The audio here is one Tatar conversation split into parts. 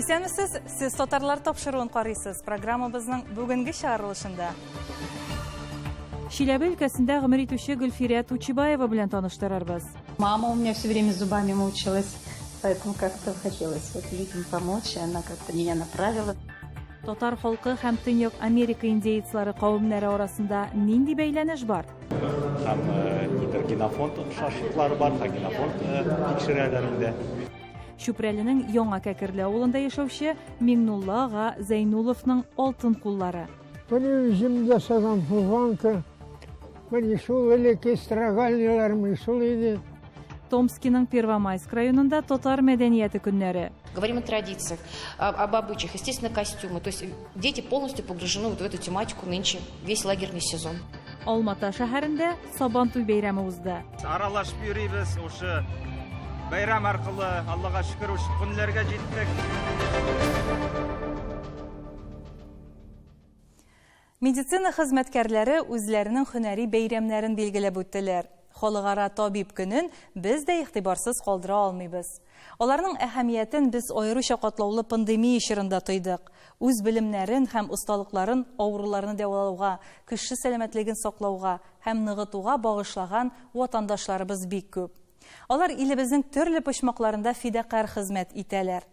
Исәнмесез, сез татарлар тапшыруын карыйсыз. Программабызның бүгенге чыгарылышында Чиләбе өлкәсендә гомер итүче Гөлфирә Тучибаева белән таныштырырбыз. Мама у меня все время зубами мучилась, поэтому как-то хотелось вот людям помочь, и она как-то меня направила. Татар халкы һәм Төньяк Америка индеецлары кавемнәре арасында нинди бәйләнеш бар? Һәм нидер генофонд охшашлыклары бар, һәм генофонд тикшерәләр инде. Чүпрәленең Яңа Кәкерле авылында яшәүче Миңнулла ага Зәйнуловның алтын куллары. Менә үзем ясаган фуфанка, менә шул элекке строгальнилар, менә шул иде. Томскиның Первомайск районында татар мәдәнияте көннәре. Говорим о традициях, об обычаях, естественно, костюмы. То есть дети полностью погружены вот в эту тематику нынче весь лагерный сезон. Алмата шәһәрендә Сабантуй бәйрәме узды. Аралашып йөрибез, шушы бәйрәм аркылы, Аллага шөкер, шушы көннәргә җиттек. Медицина хезмәткәрләре үзләренең һөнәри бәйрәмнәрен билгеләп үттеләр. Халыкара табиб көнен без дә игътибарсыз калдыра алмыйбыз. Аларның әһәмиятен без аеруча катлаулы пандемия чорында тойдык. Үз белемнәрен һәм осталыкларын авыруларны дәвалауга, кеше сәламәтлеген саклауга һәм ныгытуга багышлаган ватандашларыбыз бик күп. Алар илебезнең төрле почмакларында фидакарь хезмәт итәләр.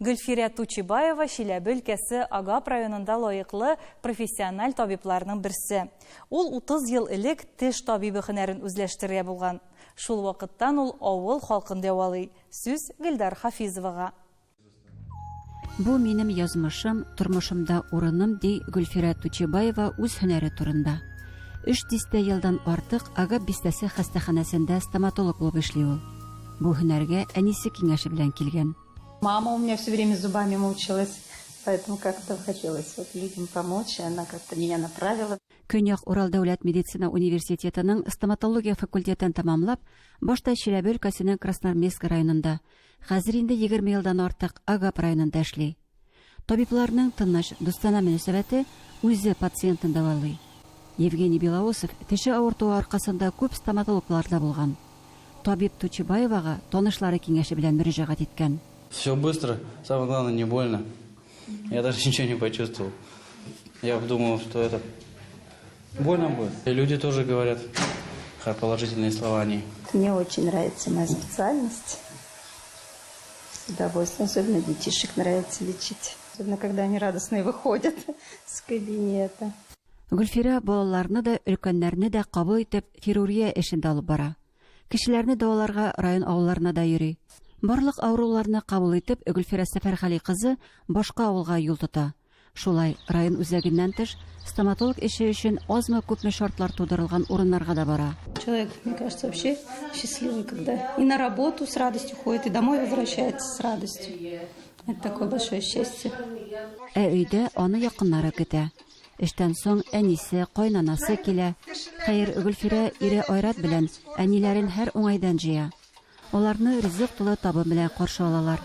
Гөлфирә Тучибаева Чиләбе өлкәсе Агап районында лаеклы профессиональ табибларның берсе. Ул 30 ел элек теш табибы һөнәрен үзләштерергә булган. Шул вакыттан ул авыл халкын дәвалый. Сүз Гөлдар Хафизовага. Бу минем язмышым, тормышымда урыным, ди Гөлфирә Тучибаева үз һөнәре турында. Өч дистә елдан артык Агап бистәсе хастаханәсендә стоматолог булып эшли ул. Бу һөнәргә әнисе киңәше белән килгән. Мама у меня все время зубами мучилась, поэтому как-то хотелось вот людям помочь, и она как-то меня направила. Көньяк Урал дәүләт медицина университетының стоматология факультетын тәмамлап, башта Чиләбе өлкәсенең Красноармейск районында, хәзер инде 20 елдан артык Агап районында эшли. Табибларның тыныч, дустанә мөнәсәбәте үзе пациентын дәвалый. Евгений Белоусов теше авыртуы аркасында күп стоматологларда булган. Табиб Тучибаевага танышлары киңәше белән мөрәҗәгать иткән. Все быстро, самое главное, не больно. Я даже ничего не почувствовал. Я думал, что это больно будет. И люди тоже говорят положительные слова о ней. Мне очень нравится моя специальность. С удовольствием, особенно детишек нравится лечить. Особенно, когда они радостные выходят с кабинета. Гөлфирә балаларны да, өлкәннәрне дә кабул итеп, хирургия эшен дә алып бара. Кешеләрне дәваларга район авылларына да йөри. Барлык авыруларны кабул итеп, Гөлфирә Сәфәргали кызы башка авылга юл тота. Шулай, район үзәгеннән тыш, стоматолог эше өчен азмы-күпме шартлар тудырылган урыннарга да бара. Человек, мне кажется, вообще счастливый, когда и на работу с радостью ходит, и домой возвращается с радостью. Это такое большое счастье. Ә өйдә аны якыннары көтә. Эштән соң әнисе, кайнанасы килә. Хәер, Гөлфирә ире Айрат белән әниләрен һәр уңайдан җыя. Аларны ризык тулы табын белән каршы алалар.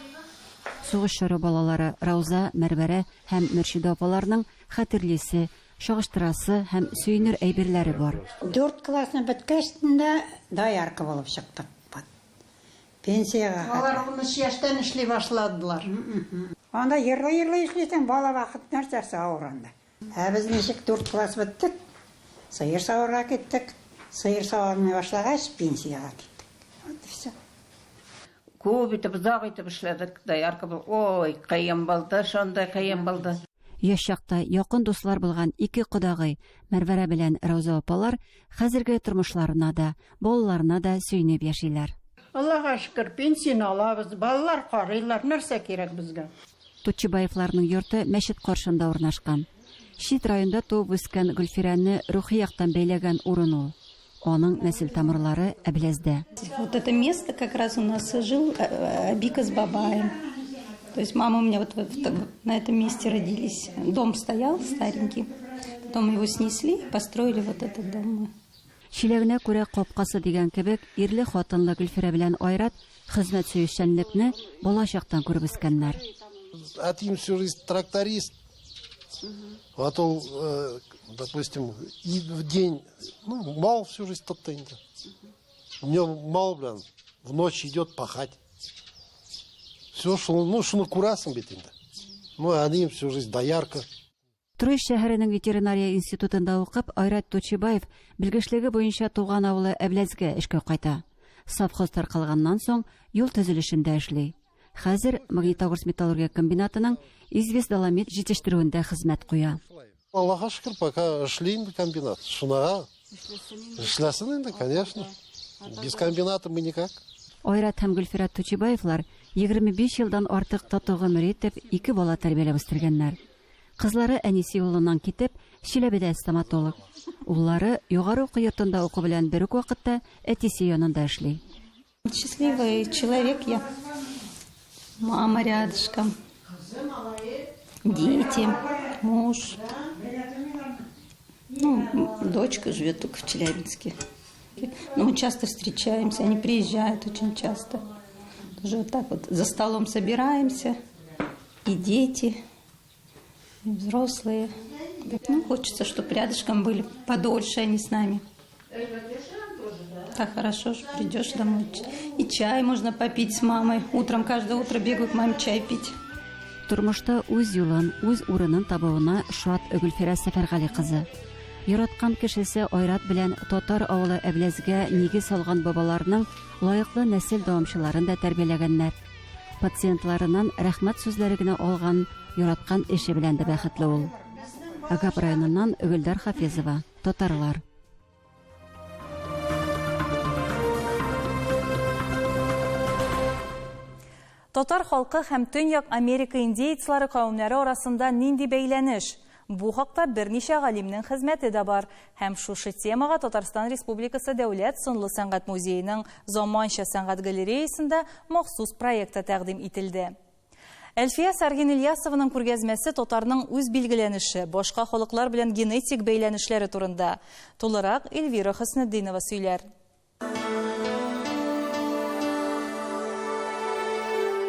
Сугыш чоры балалары Рауза, Мәрвәрә һәм Мөршидә апаларның хәтерлисе, чагыштырасы һәм сөенер әйберләре бар. Дүрт классны беткәч тә доярка булып чыктык. Пенсиягә хәтле. Алар 13 яшьтән эшли башладылар. Анда ерлый-ерлый эшлисең, бала вакыт нәрсәсе авыр анда. Ә без ничек дүрт класс беттек, сыер саварга киттек. Сыер сава алмый башлагач, пенсиягә киттек. Вот и все. Күп итеп, озак итеп эшләдек. Доярка булып. Ой, кыен булды, шундый кыен булды. Яшь чакта якын дуслар булган ике кодагый, Мәрвәрә белән Рауза апалар хәзерге тормышларына да, балаларына да сөенеп яшиләр. Аллага шөкер, пенсияне алабыз, балалар карыйлар, нәрсә кирәк безгә? Тутчыбаевларның йорты мәчет каршында урнашкан. Чит районда туып үскән Гөлфирәне рухи яктан бәйләгән урын ул. Аның нәсел тамырлары Әбләздә. Вот это место как раз у нас жил Абика с бабаем. То есть мама у меня вот на этом месте родились. Дом стоял старенький, потом его снесли, построили вот этот дом. Чиләгенә күрә капкасы дигән кебек, ирле хатынлы Гөлфирә белән Айрат хезмәт сөючәнлекне бала чактан күреп үскәннәр. Әтием всю жизнь тракторист. Вот ул, допустим, и в день, ну, мал всю жизнь тотты инде. Днем мал, блин, в ночь идет пахать. Все, шуны, ну, шуны күрәсең бит инде. Ну, әнием всю жизнь доярка. Троицк шәһәренең ветеринария институтында укып, Айрат Тучибаев белгечлеге буенча туган авылы Әбләзгә эшкә кайта. Совхоз таркалганнан соң юл төзелешендә эшли. Хәзер Магнитогорск металлургия комбинатының известь-доломит җитештерүендә хезмәт куя. Аллага шөкер, пока эшли инде комбинат. Шунага эшләсен инде, конечно. Без комбината мы никак. Айрат һәм Гөлфирә Тучибаевлар 25 елдан артык тату гомер итеп, ике бала тәрбияләп үстергәннәр. Кызлары әнисе юлыннан китеп, Чиләбедә стоматолог. Уллары югары уку йортында уку белән бер үк вакытта әтисе янында эшли. Счастливый человек я. Мама рядышком. Дети, муж. Ну, дочка живет только в Челябинске. Но мы часто встречаемся, они приезжают очень часто. Тоже вот так вот за столом собираемся. И дети, и взрослые. Ну, хочется, чтобы рядышком были подольше они с нами. Так хорошо, что придешь домой. И чай можно попить с мамой. Утром, каждое утро бегаю к маме чай пить. Тормышта үз юлын, үз урынын табуына шат Гөлфирә Сәфәргали кызы. Яраткан кешесе Айрат белән татар авылы Әбләзгә нигез салган бабаларының лаеклы нәсел дәвамчыларын да тәрбияләгәннәр. Пациентларыннан рәхмәт сүзләре генә алган яраткан эше белән дә бәхетле ул. Агап районыннан Гөлдар Хафизова, Татарлар. Татар халкы һәм Төньяк Америка индеецлары кавемнәре арасында нинди бәйләнеш? Бу хакта берничә галимнең хезмәте дә бар. Һәм шушы темага Татарстан Республикасы Дәүләт сынлы сәнгать музееның заманча сәнгать галереясында махсус проект та тәкъдим ителде. Әлфия Саргин-Ильясованың күргәзмәсе татарның үз билгеләнеше, башка халыклар белән генетик бәйләнешләре турында. Тулырак Эльвира Хөснетдинова сөйләр.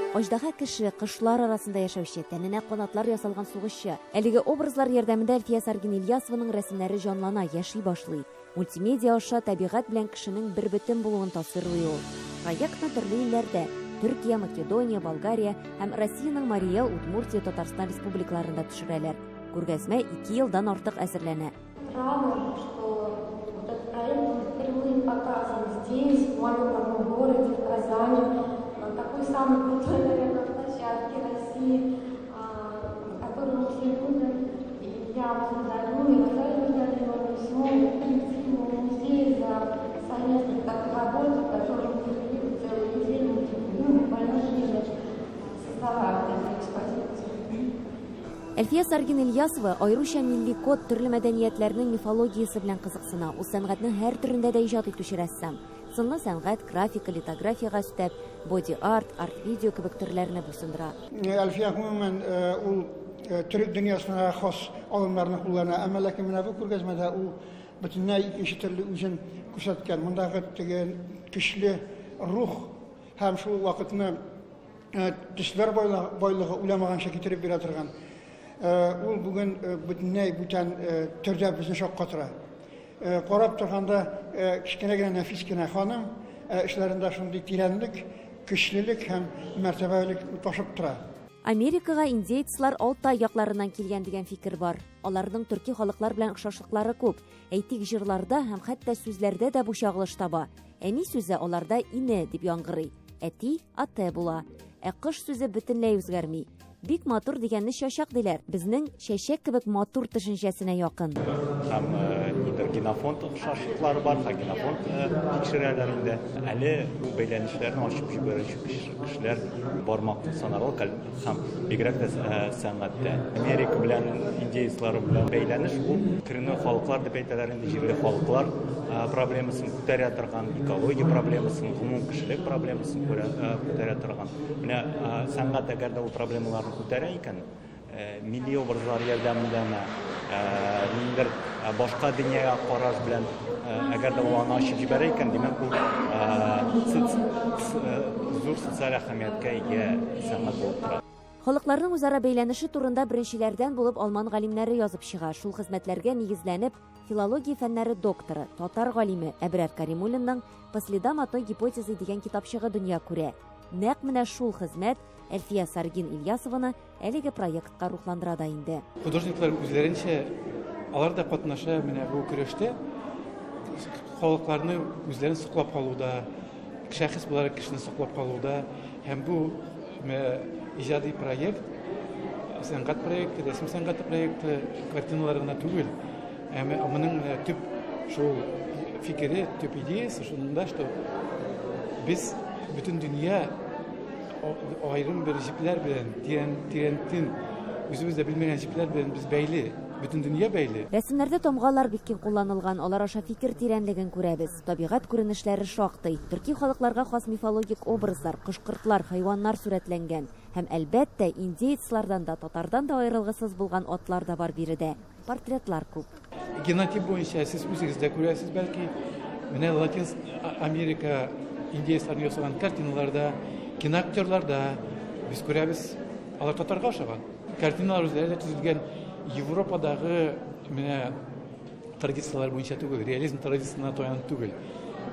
Аждаһа кеше, кошлар арасында яшәүче, тәненә канатлар ясалган сугышчы. Әлеге образлар ярдәмендә Әлфия Саргин-Ильясованың рәсемнәре җанлана, яши башлый. Мультимедиа аша табигать белән кешенең бербөтен булуын тасвирлый ул. Проектны төрле илләрдә, Төркия, Македония, Болгария һәм Россиянең Марий Эл, Удмуртия, Татарстан республикаларында төшерәләр. Күргәзмә ике елдан артык әзерләнә. Рада, что вот этот проект он впервые показан здесь, в моем родном городе, в Казани, на такой самой крутой, наверное, площадке России, которую мы все любим. И я благодарю и Наталью Владимировну, и всему коллективу музея за совместную такую работу, которую мы провели целую неделю, буквально жили, создавая вот эту экспозицию. Әлфия Саргин-Ильясова аеруча милли код, төрле мәдәниятләрнең мифологиясе белән кызыксына. Ул сәнгатьнең һәр төрендә дә иҗат итүче рәссам. Сынлы сәнгать, графика, литографиягә өстәп, боди-арт, арт-видео кебек төрләрне буйсындыра. Әлфия гомумән ул төрек дөньясына хас алымнарны куллана. Әмма ләкин менә бу күргәзмәдә ул бөтенләй икенче төрле үзен күрсәткән. Мондагы теге көчле рух һәм шул вакытны төсләр байлыгы уйламаганча китереп бирә торган. Ул бүген бөтенләй бүтән төрдә безне шаккатыра. Карап торганда кечкенә генә нәфис кенә ханым, эшләрендә шундый тирәнлек, көчлелек һәм мәртәбәлек ташып тора. Америкага индеецлар Алтай якларыннан килгән дигән фикер бар. Аларның төрки халыклар белән охшашлыклары күп. Әйтик, җырларда һәм хәтта сүзләрдә дә бу чагылыш таба. Әни сүзе аларда ине дип яңгырый. Әти ате була. Ә кош сүзе бөтенләй үзгәрми. Бик матур дигәнне чачак диләр. Безнең чәчәк кебек матур төшенчәсенә якын. Һәм нидер генофонд охшашлыклары бар, һәм генофонд тикшерәләр инде. Әле бу бәйләнешләрне ачып җибәрүче кешеләр бармак санарлык һәм бигрәк тә сәнгатьтә. Америка белән индеецлары белән бәйләнеш ул коренной халыклар дип әйтәләр инде, җирле халыклар проблемасын күтәрә торган, экология проблемасын, гомум кешелек проблемасын күтәрә торган. Менә сәнгать әгәр дә ул проблемаларны күтәрә икән, милли образлар ярдәмендә, ниндидер башка дөньяга караш белән, әгәр дә ул аны ачып җибәрә икән, димәк, ул зур социаль әһәмияткә ия сәнгать булып тора. Халыкларның үзара бәйләнеше турында беренчеләрдән булып алман галимнәре язып чыга. Шул хезмәтләргә нигезләнеп, филология фәннәре докторы, татар галиме Әбрар Каримуллинның По следам одной гипотезы дигән китапчыгы дөнья күрә. Нәкъ менә шул хезмәт Әлфия Саргин Ильясованы әлеге проектка рухландыра да инде. Художниклар үзләренчә, алар да катнаша менә бу көрәштә, халыкларны үзләрен саклап калуда, шәхес буларак кешене саклап калуда һәм бу иҗади проект, сәнгать проекты, рәсем сәнгате проекты, картиналар гына түгел, әмма моның менә төп шул фикере, төп идеясы шунда, что без бөтен дөнья аерым бер җепләр белән, тирән, тирәнтен, үзебез дә белмәгән җепләр белән без бәйле, бөтен дөнья бәйле. Рәсемнәрдә тамгалар бик киң кулланылган, алар аша фикер тирәнлеген күрәбез. Табигать күренешләре шактый. Төрки халыкларга хас мифологик образлар, кош-кортлар, хайваннар сурәтләнгән. Һәм, әлбәттә, индеецлардан да, татардан да аерылгысыз булган атлар да бар биредә. Портретлар күп. Генотип буенча сез үзегез дә күрәсез, бәлки, менә Латин Америка индеецлары ясаган картиналарда, киноактерларда без күрәбез, алар татарга ошаган. Картиналар үзләре дә төзелгән Европадагы менә традицияләр буенча түгел, реализм традициясенә таянып түгел.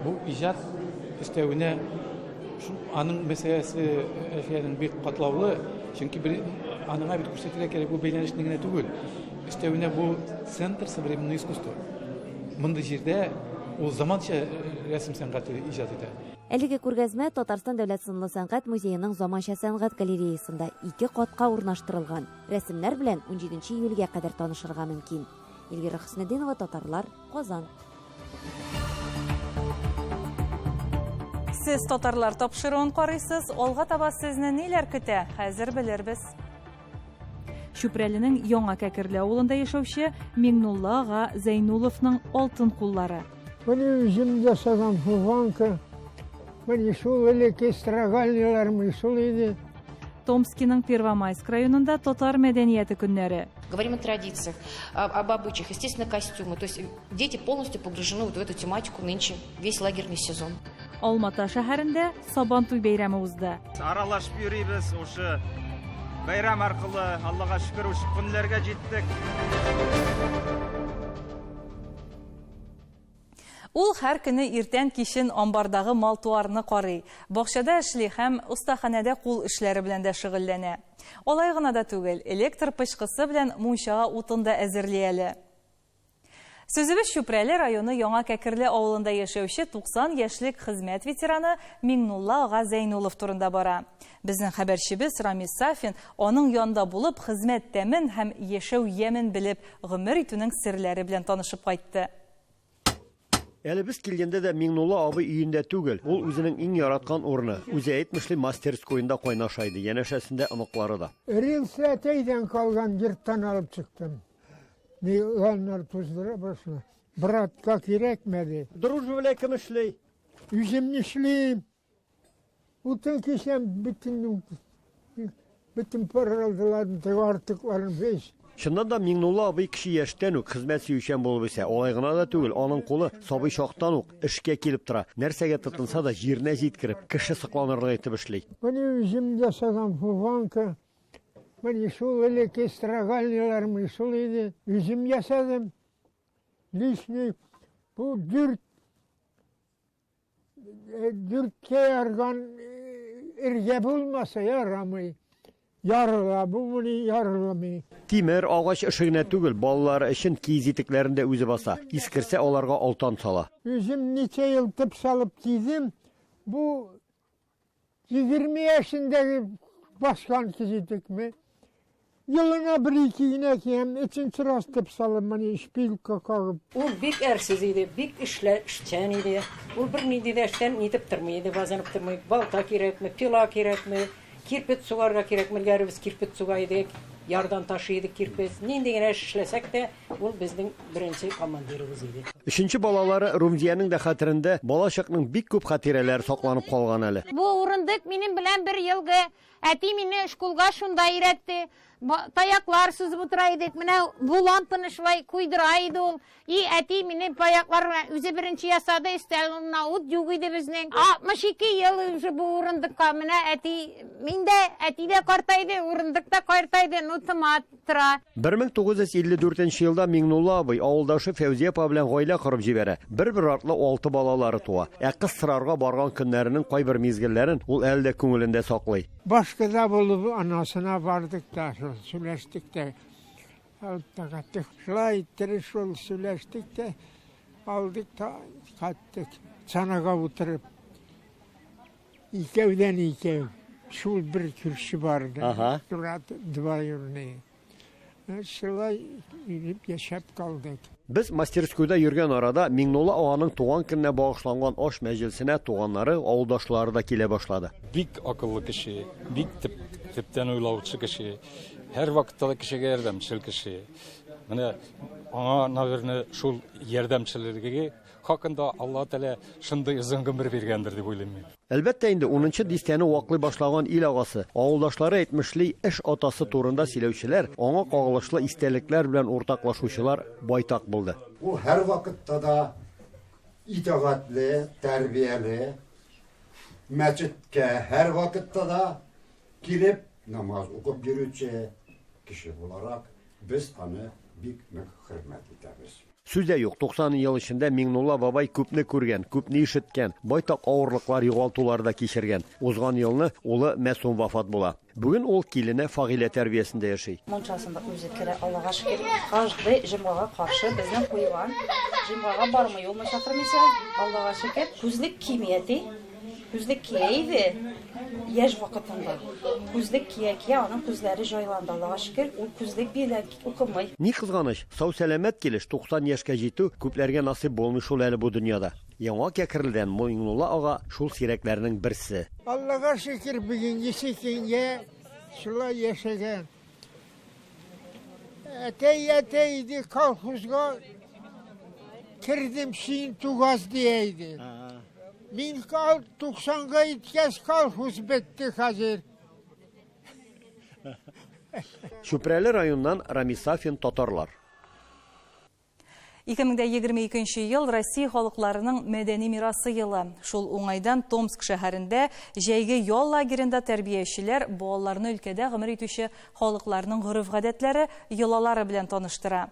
Бу иҗат өстәвенә аның мәсьәләсе Әлфиянең бик катлаулы, чөнки бер аныңа бит күрсәтергә кирәк бу бәйләнешне генә түгел. Өстәвенә бу центр современного искусства. Мондый җирдә ул заманча рәсем сәнгате иҗат итә. Әлеге күргәзмә Татарстан дәүләт сынлы сәнгать музееның заманча сәнгать галереясында ике катка урнаштырылган. Рәсемнәр белән 17 июльгә кадәр танышырга мөмкин. Эльвира Хөснетдинова, Татарлар, Казан. Сез татарлар тапшыруын карыйсыз, алга таба сезне ниләр көтә, хәзер белербез. Чүпрәленең Яңа Кәкерле авылында яшәүче Миңнулла ага Зәйнуловның алтын куллары. Менә үзем ясаган фуфанка, менә шул элекке строгальныйлар, менә шул иде. Томскиның Первомайск районында татар мәдәнияте көннәре. Говорим о традициях, об обычаях, естественно, костюмы. То есть дети полностью погружены вот в эту тематику нынче весь лагерный сезон. Алмата шәһәрендә Сабантуй бәйрәме узды. Аралашып йөрибез, шушы бәйрәм аркылы, Аллага шөкер, шушы көннәргә җиттек. Ул һәр көне иртән кичен амбардагы мал-туарны карый, бакчада эшли һәм остаханәдә кул эшләре белән дә шөгыльләнә. Алай гына да түгел, электр пычкысы белән мунчага утын да әзерли әле. Сүзебез Чүпрәле районы Яңа Кәкерле авылында яшәүче 90 яшьлек хезмәт ветераны Миңнулла ага Зәйнулов турында бара. Безнең хәбәрчебез Рамис Сафин аның янында булып, хезмәт тәмен һәм яшәү ямен белеп, гомер итүнең серләре белән танышып кайтты. Әле без килгәндә дә Миңнулла абый өендә түгел. Ул үзенең иң яраткан урыны, үзе әйтмешли, мастерскоенда кайнаша иде, янәшәсендә оныклары да. Рилс әтәйдән калган йорттан алып чыктым. Миңнар туздыра башлады. Братка кирәкмәде. Дружба белән кем эшли? Үзем эшлим. Утын кисәм, бөтен бөтен паралдыларын, теге артыкларын весь. Чыннан да Миңнулла абый кече яшьтән үк хезмәт сөючән булып үсә. Алай гына да түгел, аның кулы сабый чактан ук эшкә килеп тора. Нәрсәгә тотынса да җиренә җиткереп, кеше сокланырлык итеп эшли. Менә үзем ясаган фуфанка, менә шул элекке строгальныйлар, менә шул иде. Үзем ясадым. Лишний бу дүрт Дүрткә ярган эргә булмаса ярамый. Ярыла, бу моны ярыламый. Тимер, агач эше генә түгел, балалары өчен киез итекләрен дә үзе баса. Искерсә, аларга олтан сала. Үзем ничә ел төп салып кидем, бу 20 яшендәге баскан кизитекме? Елына бер-ике генә киям, өченче раз төп салып, менә шпилька кагып. Ул бик әрсез иде, бик эшлә, эшчән иде. Ул бернинди дә эштән нитеп тормый иде, базынып тормый. Балта кирәкме, пила кирәкме, кирпеч сугарга кирәкме, элгәре без кирпеч суга идек, ярдан ташый идек кирпеч. Нинди генә эш эшләсәк тә, Ул безнең беренче командирыбыз иде. Өченче балалары Румзиянең дә хәтерендә балачакның бик күп хатирәләре сакланып калган әле. Бу урындык минем белән бер елгы. Әти мине школга шунда өйрәтте. Таяклар сузып утыра идек. Менә бу лампаны шулай куйдыра иде ул. И әти мине таяклар белән үзе беренче ясады, өстәл урынына ут юк иде безнең. 62 ел уже бу урындыкка. Менә әти, мин дә, әти дә картайды, урындык та картайды, ну тыма тора. 1954 нче елда Миңнулла абый авылдашы Фәүзия апа белән гаилә корып җибәрә. Бер-бер артлы алты балалары туа. Ә кыз сорарга барган көннәренең кайбер мизгелләрен ул әле дә күңелендә саклый. Башкада булып анасына бардык та, шул сөйләштек тә, алып та кайттык. Шулай иттереп шул сөйләштек тә, алдык та кайттык. Чанага утырып. Икәүдән икәү. Шул бер күрше бар иде. Ага. Брат двоюродный. Шулай йөреп яшәп калдык. Без мастерскойда йөргән арада Миңнулла аганың туган көненә багышланган аш мәҗлесенә туганнары, авылдашлары да килә башлады. Бик акыллы кеше, бик төп, төптән уйлаучы кеше, һәрвакытта да кешегә ярдәмчел кеше. Менә аңа, наверное, шул ярдәмчеллеге Хакында Аллаһы Тәгалә шундый озын гомер биргәндер дип уйлыйм мин. Әлбәттә инде, унынчы дистәне ваклый башлаган ил агасы, авылдашлары әйтмешли, эш атасы турында сөйләүчеләр, аңа кагылышлы истәлекләр белән уртаклашучылар байтак булды. Ул һәрвакытта да итагатьле, тәрбияле, мәчеткә һәрвакытта да килеп намаз укып йөрүче кеше буларак, без аны бик нык хөрмәт итәбез. Сүз дә юк, 90 ел эчендә Миңнулла бабай күпне күргән, күпне ишеткән, байтак авырлыклар, югалтулар да кичергән. Узган елны улы Мәсум вафат була. Бүген ул килене Фагыйлә тәрбиясендә яши. Мунчасында үзе керә, Аллага шөкер. Каждый җомгага каршы безнең куйган. Җомгага бармый ул мунча кермичә, Аллага шөкер. Күзлек кими әти. Күзлек кия иде яшь вакытында. Күзлек кия-кия аның күзләре җайланды, Аллага шөкер, ул күзлек белән укымый. Ни кызганыч, сау-сәламәт килеш 90 яшькә җитү күпләргә насыйп булмый шул әле бу дөньяда. Яңа Кәкерледән Миңнулла ага шул сирәкләрнең берсе. Аллага шөкер, бүгенгесе көнгә шулай яшәгән. Әтәй, әтәй иде, колхозга кердем, син тугаз дия иде. Мин 90-га иткәч колхоз бетте хәзер. Чүпрәле районыннан Рамис Сафин, Татарлар. 2022 ел Россия халыкларының мәдәни мирасы елы. Шул уңайдан Томск шәһәрендә җәйге ял лагеренда тәрбиячеләр балаларны өлкәдә гомер итүче халыкларның гореф-гадәтләре, йолалары белән таныштыра.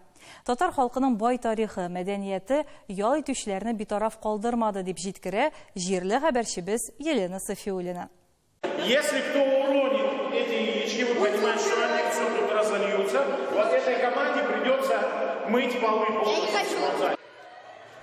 Татар халкының бай тарихы, мәдәнияте ял итүчеләрне битараф калдырмады, дип җиткерә җирле хәбәрчебез Елена Сафиуллина. Если кто уронит эти яички, вы понимаете, что они все тут разольются. Вот этой команде придется мыть полы полностью.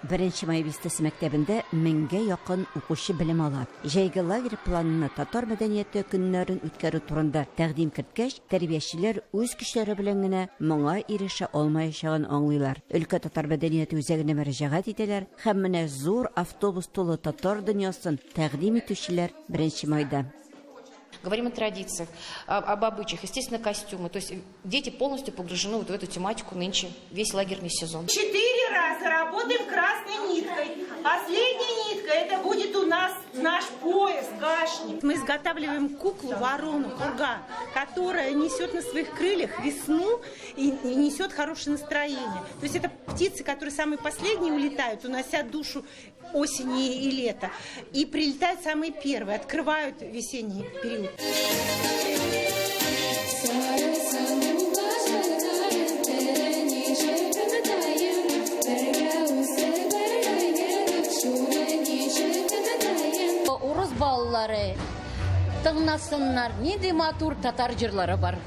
Беренче май бистәсе мәктәбендә меңгә якын укучы белем ала. Җәйге лагерь планына татар мәдәнияте көннәрен үткәрү турында тәкъдим керткәч, тәрбиячеләр үз көчләре белән генә моңа ирешә алмаячагын аңлыйлар. Өлкә татар мәдәнияте үзәгенә мөрәҗәгать итәләр һәм менә зур автобус тулы татар дөньясын тәкъдим итүчеләр Беренче майда. Говорим о традициях, об обычаях, естественно, костюмы. То есть дети полностью погружены вот в эту тематику нынче, весь лагерный сезон. Четыре раза работаем красной ниткой. Последняя нитка, это будет у нас наш пояс, гашник. Мы изготавливаем куклу, ворону, курган, которая несет на своих крыльях весну и несет хорошее настроение. То есть это птицы, которые самые последние улетают, унося душу осени и лета. И прилетают самые первые, открывают весенний период. Урыс балалары тыңласыннар, нинди матур татар җырлары бар.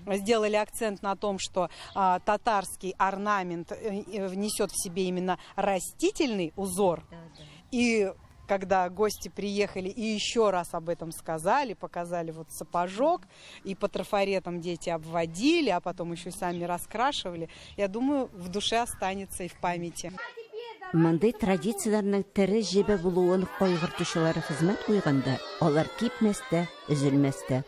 Сделали акцент на том, что а, татарский орнамент э, э, внесет в себе именно растительный узор. Да, да. И когда гости приехали и еще раз об этом сказали, показали вот сапожок, и по трафаретам дети обводили, а потом еще сами раскрашивали, я думаю, в душе останется и в памяти. Мондый традицияләрнең тере җебе булуын кайгыртучылар хезмәт куйганда, алар кипмәс тә, өзелмәс тә.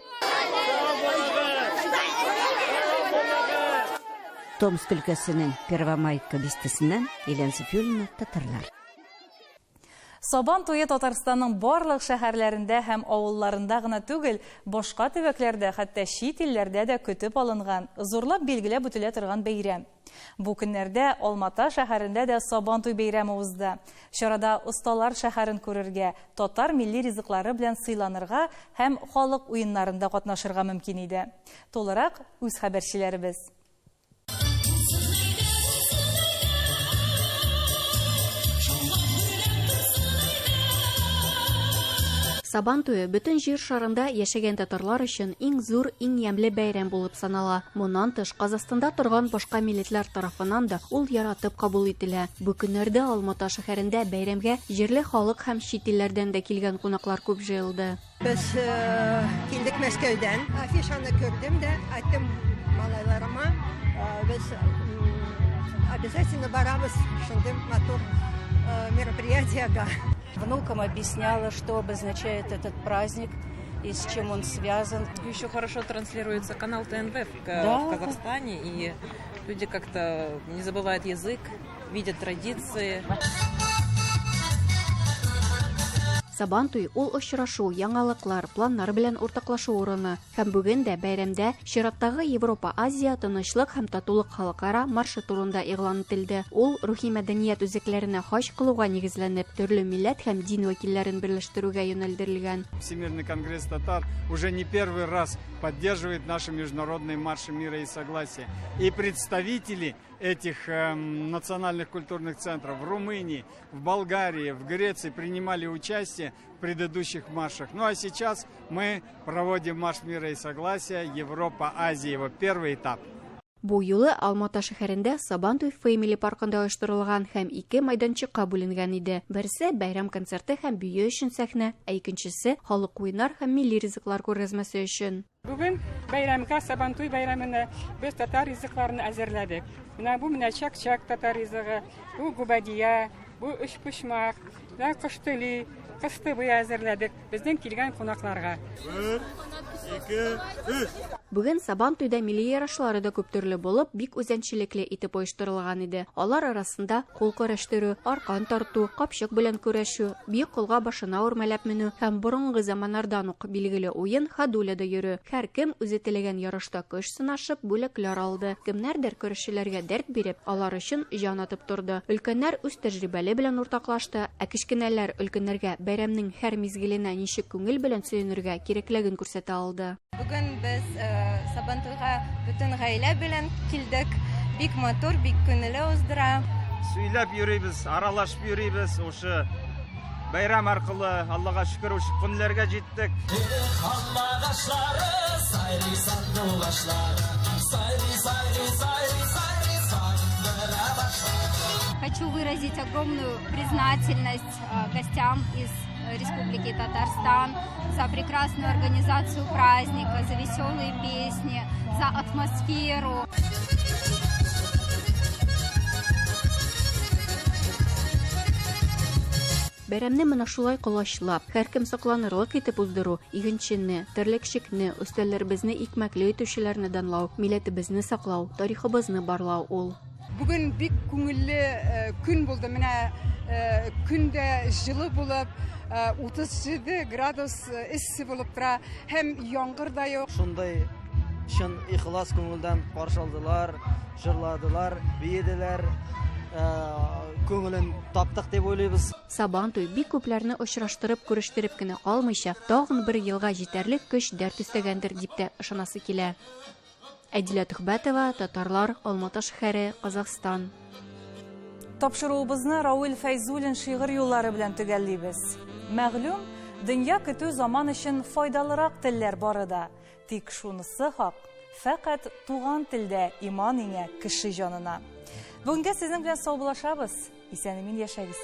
Томск өлкәсенең Первомайка бистәсеннән Елена Сафиуллина, Татарлар. Сабан туе Татарстанның барлык шәһәрләрендә һәм авылларында гына түгел, башка төбәкләрдә, хәтта чит илләрдә дә көтеп алынган, зурлап билгеләп үтелә торган бәйрәм. Бу көннәрдә Алмата шәһәрендә дә Сабантуй бәйрәме узды. Чарада осталар шәһәрен күрергә, татар милли ризыклары белән сыйланырга һәм халык уеннарында катнашырга мөмкин иде. Тулырак үз хәбәрчеләребез. Сабан туе бөтен җир шарында яшәгән татарлар өчен иң зур, иң ямьле бәйрәм булып санала. Моннан тыш, Казахстанда торган башка милләтләр тарафыннан да ул яратып кабул ителә. Бу көннәрдә Алмата шәһәрендә бәйрәмгә җирле халык һәм чит илләрдән дә килгән кунаклар күп җыелды. Без килдек Мәскәүдән. Афишаны күрдем дә, айттым малайларыма, без обязательно барабыз шундый матур мероприятиегә. Внукам объясняла, что обозначает этот праздник и с чем он связан. Еще хорошо транслируется канал ТНВ в, Да. в Казахстане, и люди как-то не забывают язык, видят традиции. Сабан туе ул очрашу, яңалыклар, планнар белән уртаклашу урыны. Һәм бүген дә бәйрәмдә чираттагы Европа-Азия тынычлык һәм татулык халыкара маршы турында игълан ителде. Ул рухи мәдәният үзәкләренә хаҗ кылуга нигезләнеп, төрле милләт һәм дин вәкилләрен берләштерүгә юнәлдерелгән. Всемирный конгресс татар уже не первый раз поддерживает наши международные марши мира и согласия. И представители этих национальных культурных центров в Румынии, в Болгарии, в Греции принимали участие в предыдущих маршах. Ну а сейчас мы проводим марш мира и согласия Европа-Азия, его первый этап. Бу юлы Алмата шәһәрендә Сабантуй Family паркында оештырылган һәм ике майданчыкка бүленгән иде. Берсе бәйрәм концерты һәм бию өчен сәхнә, ә икенчесе халык уеннар һәм милли ризыклар күргәзмәсе өчен. Бүген бәйрәмгә, Сабантуй бәйрәменә без татар ризыкларын әзерләдек. Менә бу менә чак-чак татар ризыгы, бу губадия, бу өчпочмак, менә коштыли, кыстыбый әзерләдек безнең килгән кунакларга. Бер, ике, өч. Бүген Сабантуйда милли ярышлары да күп төрле булып, бик үзенчәлекле итеп оештырылган иде. Алар арасында кул көрәштерү, аркан тарту, капчык белән көрәшү, биек колга башына үрмәләп менү һәм борынгы заманнардан ук билгеле уен ходуляда йөрү. Һәркем үзе теләгән ярышта көч сынашып, бүләкләр алды. Кемнәрдер көрәшчеләргә дәрт биреп, алар өчен җан атып торды. Өлкәннәр үз тәҗрибәле белән уртаклашты, ә кечкенәләр өлкәннәргә бәйрәмнең һәр мизгеленә ничек күңел белән сөенергә кирәклеген күрсәтә алды. Бүген без Сабантуйга бөтен гаилә белән килдек. Бик матур, бик күңелле уздыра. Сөйләп йөрибез, аралашып йөрибез. Ошо бәйрәм аркылы Аллага шөкер, ошо көннәргә җиттек. Алмагачлары, сайрый сандугачлары, сайрый, сайрый, сайрый, сайрый, сандыра башлады. Хочу выразить огромную признательность гостям из Республики Татарстан за прекрасную организацию праздника, за веселые песни, за атмосферу. Бәйрәмне менә шулай колачлап, һәркем сокланырлык итеп уздыру, игенчене, терлекчекне, өстәлләребезне икмәкле итүчеләрне данлау, милләтебезне саклау, тарихыбызны барлау ул. Бүген бик күңелле көн булды. Менә көн дә җылы булып, 37 градус эссе булып тора һәм яңгыр да юк. Шундый чын ихлас күңелдән каршы алдылар, җырладылар, биеделәр. Күңелен таптык дип уйлыйбыз. Сабантуй бик күпләрне очраштырып, күрештереп кенә калмыйча, тагын бер елга җитәрлек көч дәрт өстәгәндер дип тә ышанасы килә. Әдилә Төхбәтова, Татарлар, Алматы шәһәре, Казахстан. Тапшыруыбызны Рауил Фәйзуллин шигырь юллары белән төгәллибез. Мәгълүм, дөнья көтү заман өчен файдалырак телләр бары да. Тик шунысы хак, фәкать туган телдә иман иңә кеше җанына. Бүгенгә сезнең белән саубуллашабыз. Исән-имин яшәгез.